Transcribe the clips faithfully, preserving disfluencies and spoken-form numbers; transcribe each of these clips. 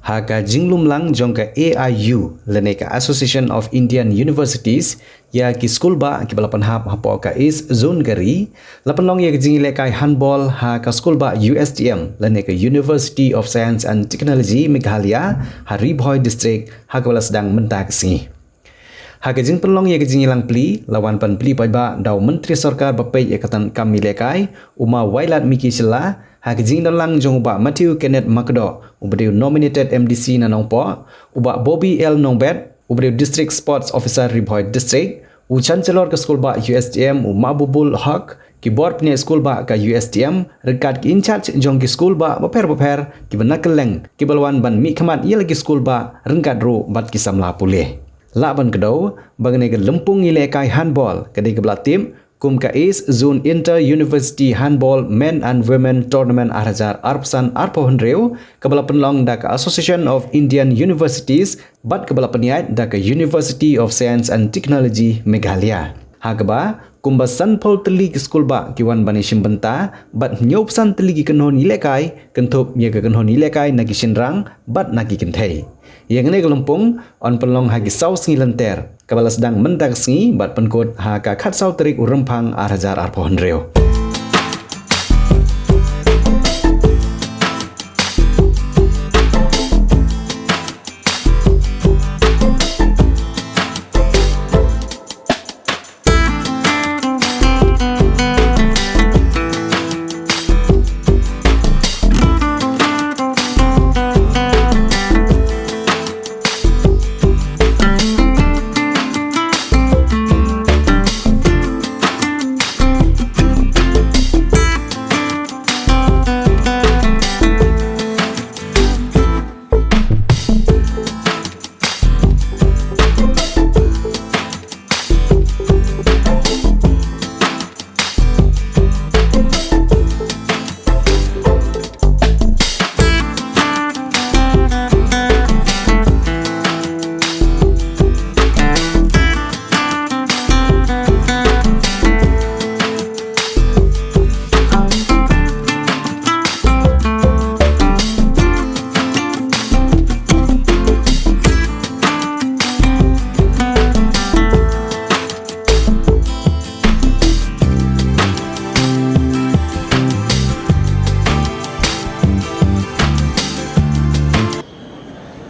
Ha ka jinglumlang jong ka A I U lane ka Association of Indian Universities ïa ki skulbah kiba la pynhap hapoh ka East Zone ka ri, la pynlong ïa ka jingïalehkai handball ha ka skulbah U S T M lane ka University of Science and Technology Meghalaya ha Ri Bhoi District ha kaba la sdang mynta ka sngi. Ha ka jingpynlong ïa ka jingïalang pli, la wan ban plie paidbah da u Myntri Sorkar ba peit ïa ka tnat kam ïalehkai, u Ma Wailadmiki Shylla, ha ka jingdonlang jong u Bah Matthew Kenneth Makdoh, uba dei u nominated M D C na Nongpoh, u Bah Bobby L Nongbet, uba dei u District Sports Officer Ri Bhoi District, u Chancellor ka skulbah U S T M, u Mahbubul Hoque, ki bor pynïaid skulbah ka U S T M, ryngkat ki in-charge jong ki skulbah bapher bapher, kiba na kylleng, kiba la wan ban mihkhmat ïa la ki skulbah, ryngkat ruh bad ki samla pule. Lah ban kdew, ba kane ka lympung ïalehkai handball, ka dei kaba la tip kum ka East Zone Inter University Handball Men and Women Tournament ar hajar arphew san arphew hynriew, kaba la pynlong da ka Association of Indian Universities, bad kaba la pynïaid da ka University of Science and Technology Meghalaya. Ha kaba, kumba sanphew tylli ki skulbah ki wan ban ïashim bynta, bad hynñiewphew san tylli ki kynhun ïalehkai, kynthup ïa ka kynhun ïalehkai na ki shynrang, bad na ki kynthei. Ïa kane ka lympung, yn pynlong ha ki saw sngi lynter, kaba la sdang mynta ka sngi, bad pynkut ha ka khatsaw tarik u Rymphang ar hajar arphew hynriew.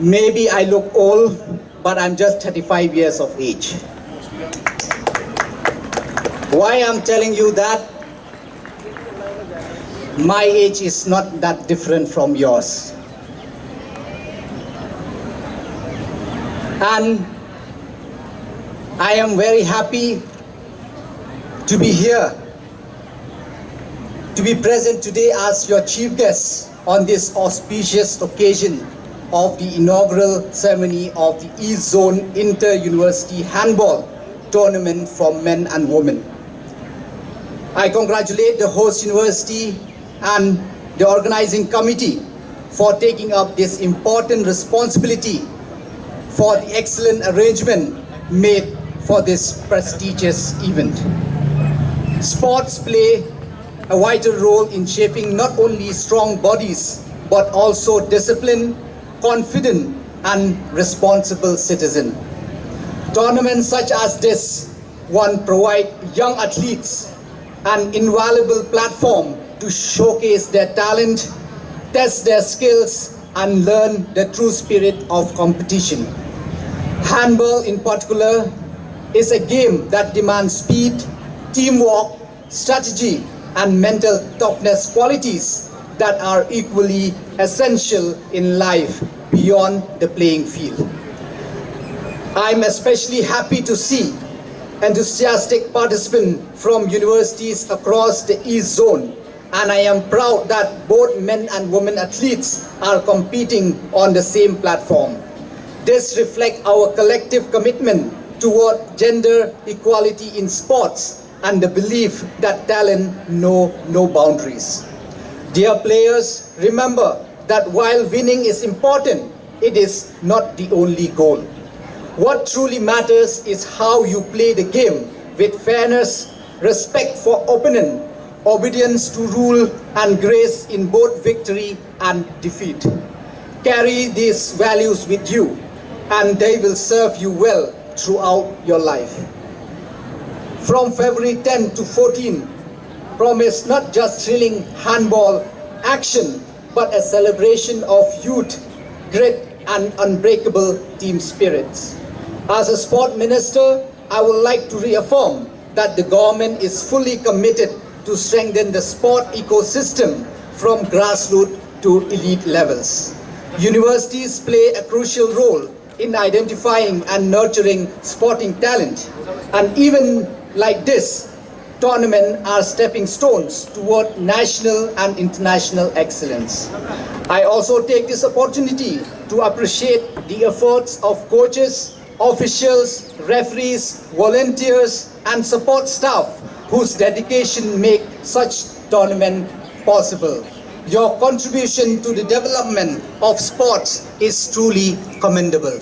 Maybe I look old, but I'm just thirty-five years of age. Why I'm telling you that? My age is not that different from yours. And I am very happy to be here, to be present today as your chief guest on this auspicious occasion of the inaugural ceremony of the East Zone Inter-University Handball Tournament for men and women. I congratulate the host university and the organizing committee for taking up this important responsibility for the excellent arrangement made for this prestigious event. Sports play a vital role in shaping not only strong bodies but also disciplined, confident, and responsible citizen. Tournaments such as this one provide young athletes an invaluable platform to showcase their talent, test their skills, and learn the true spirit of competition. Handball, in particular, is a game that demands speed, teamwork, strategy, and mental toughness, qualities that are equally essential in life beyond the playing field. I'm especially happy to see enthusiastic participants from universities across the East Zone, and I am proud that both men and women athletes are competing on the same platform. This reflects our collective commitment toward gender equality in sports and the belief that talent know no boundaries. Dear players, remember that while winning is important, it is not the only goal. What truly matters is how you play the game with fairness, respect for opponent, obedience to rule, and grace in both victory and defeat. Carry these values with you, and they will serve you well throughout your life. From February ten to fourteen, promise not just thrilling handball action, but a celebration of youth, grit, and unbreakable team spirits. As a sport minister, I would like to reaffirm that the government is fully committed to strengthen the sport ecosystem from grassroots to elite levels. Universities play a crucial role in identifying and nurturing sporting talent, and even like this tournament are stepping stones toward national and international excellence. I also take this opportunity to appreciate the efforts of coaches, officials, referees, volunteers, and support staff whose dedication make such tournament possible. Your contribution to the development of sports is truly commendable.